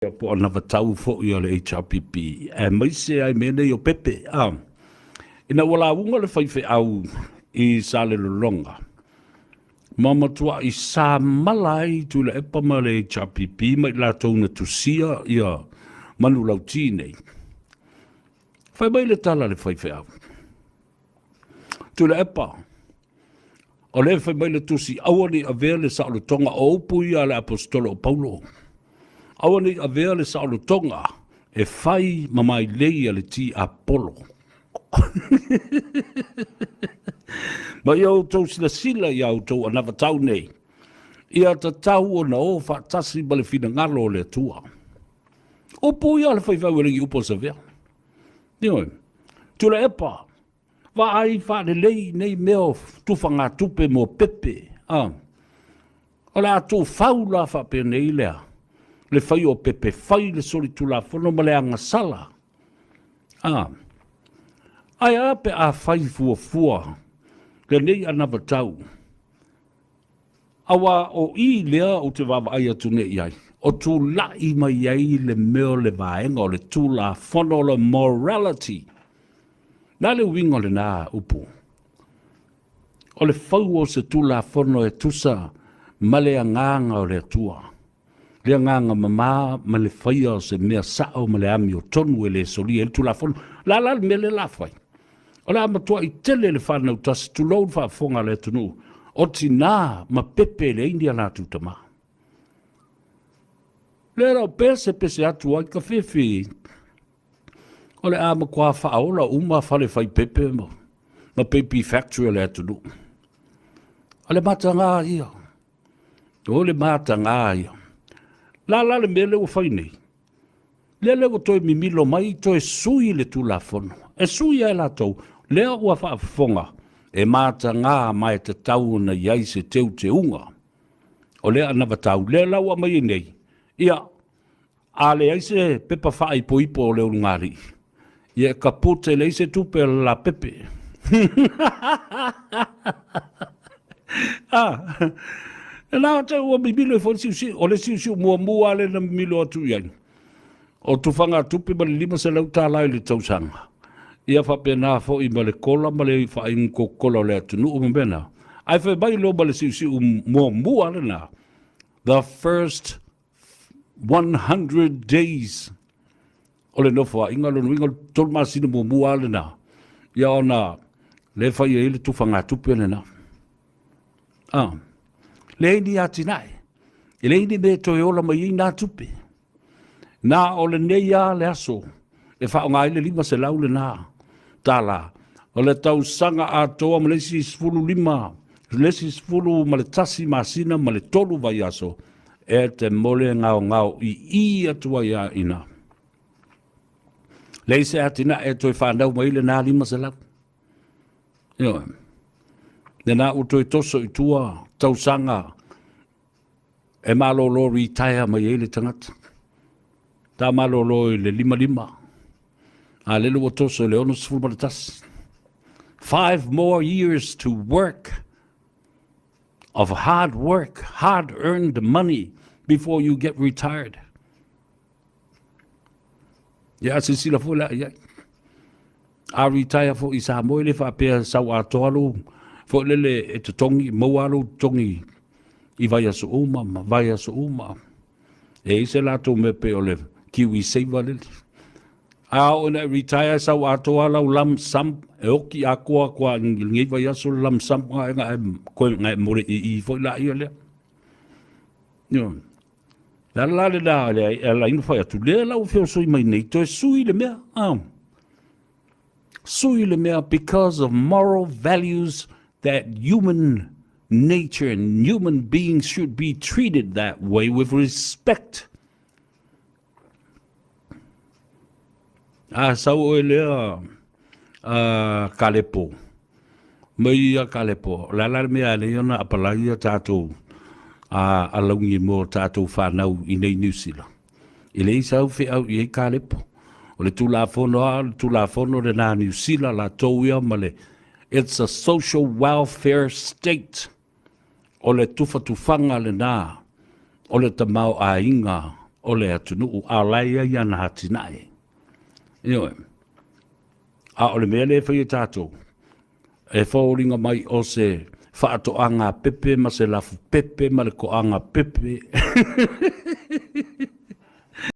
Po o anavatau foi a le HRPP, aemaise ai mea nei o pepe. A, ina ua lauga le faifeau i Salelologa, ma matuai samala ai Tuilaepa ma le HRPP ma i latou na tusia ia manulauti nei. Fai mai le tala a le faifeau, Tuilaepa, O lea e fai mai le tusi, aua ne i avea le saolotoga, o upu ia a le Aposetolo o Paulo, aua ne i avea le saolotoga e fai ma mailei a le tiapolo. Ma ia outou silasila i a outou anavatau nei, ia tatau ona o faatasi ma le finagalo o le Atua. Upu ia a le faifeau e le i upu a Savea. Ioe. Tuilaepa, Vaai faalelei nei mea o tufagatupe mo pepe, a. O le a tuufau la faapenei lea, le fai o pepe, fai le solitulafono ma le agasala. A. Ae a pe a fai fuafua lenei anavatau, aua o i lea ou te vaavaai atu nei i ai, o tulai mai ai le mea o le vaega o le Tulafono o le morality. Na le uiga o lena upu? O le fau o se Tulafono e tusa ma le agaga o le Atua, le agaga mama ma le faia o se mea sao ma le amiotonu e le solia ai le Tulafono. O le a la le mea lea o le a fai? O le a matuai tele le fanau tasi, tulou le faafofoga a le atunuu, o tina ma pepe e leai ni a latou tama. Lea la o pesepese atu ai ka fefe. O le a matua faaola uma fale fai pepe ma, ma baby factory o le atunuu. O le matagā ia. O le matagā ia. La la le mea lea ua fai nei. Lea lea ua toe mimilo mai, toe sui le Tulafono. E sui ai latou, lea ua faafofoga, e matagā ma e tatau ona i ai se teuteuga. O lea anavatau, lea la ua aumai ai nei, ia, A leai se pepa faaipoipo o le ulugalii, ia e kaput e leai se tupe a le lapepe. Ah, e la te ua mimilo i foi le siusiu, o le siusiu muamua lea na mimilo atu i ai. O tufaga tupe ma le $500 i le tausaga. Ia faapena foi ma le kola ma le faainu kokola o le atunuu ma mea na. Ae fai mai loa ma le siusiu muamua lena, the first 100 days o le nofoaiga, lona uiga o le 3 masina muamua lava lena, ia ona lea e fai ai le tufagatupe lena. Ah, leai ni atinae, e leai ni mea e toe ola mai ai nā tupe. Na o lenei lava le aso e faaaoga ai le 500 lena tala. O le tausaga atoa ma le isi 15, le isi 11 masina ma le 3 vaiaso e te mole gaogao ii atu ai a ina. Leai se atinae e toe fanau mai lena 500. Ioe. Lena ua toe toso i tua tausaga e malolo retire mai ai le tagata. Ta malolo i le 55, a lele ua toso i le 61. 5 more years to work of hard work, hard earned money before you get retired. Ia, a silasila foi la i ai. A retire foi i Samoa, e le faapea sau atoa lou, foi lele e totogi, maua lou totogi i vaiaso uma ma vaiaso uma. E i ai se latou mea pei o le Kiwi Saver lele. A oo ina e retire sau atoa lau lump sum, e oki atoa atu lava i lenei vaiaso le lump sum na e, na e mole i i foi laia lea. Ioe. Le ala la lena e ala ai ona fai atu, lea la ua feosoi mai nei, toe sui le mea. Ah. Sui le mea because of moral values that human nature and human beings should be treated that way with respect. A sau oe lea a Kalepo, mai ia Kalepo, o le a la le mea e ala ai ona apalai a tatou a alauni mo tatou fanau i nei Niu Sila? E leai sau feau i ai Kalepo. O le Tulafono lava, o le Tulafono lena a Niu Sila latou ia ma le It's a social welfare state. O le tufatufaga lena o le tamaoaiga. o le atunuu, a o la e i ai ana atinae. Ioe. A o le mea lea e fai e tatou, e foliga mai o se faatoaga pepe ma se lafu pepe ma le toaga pepe.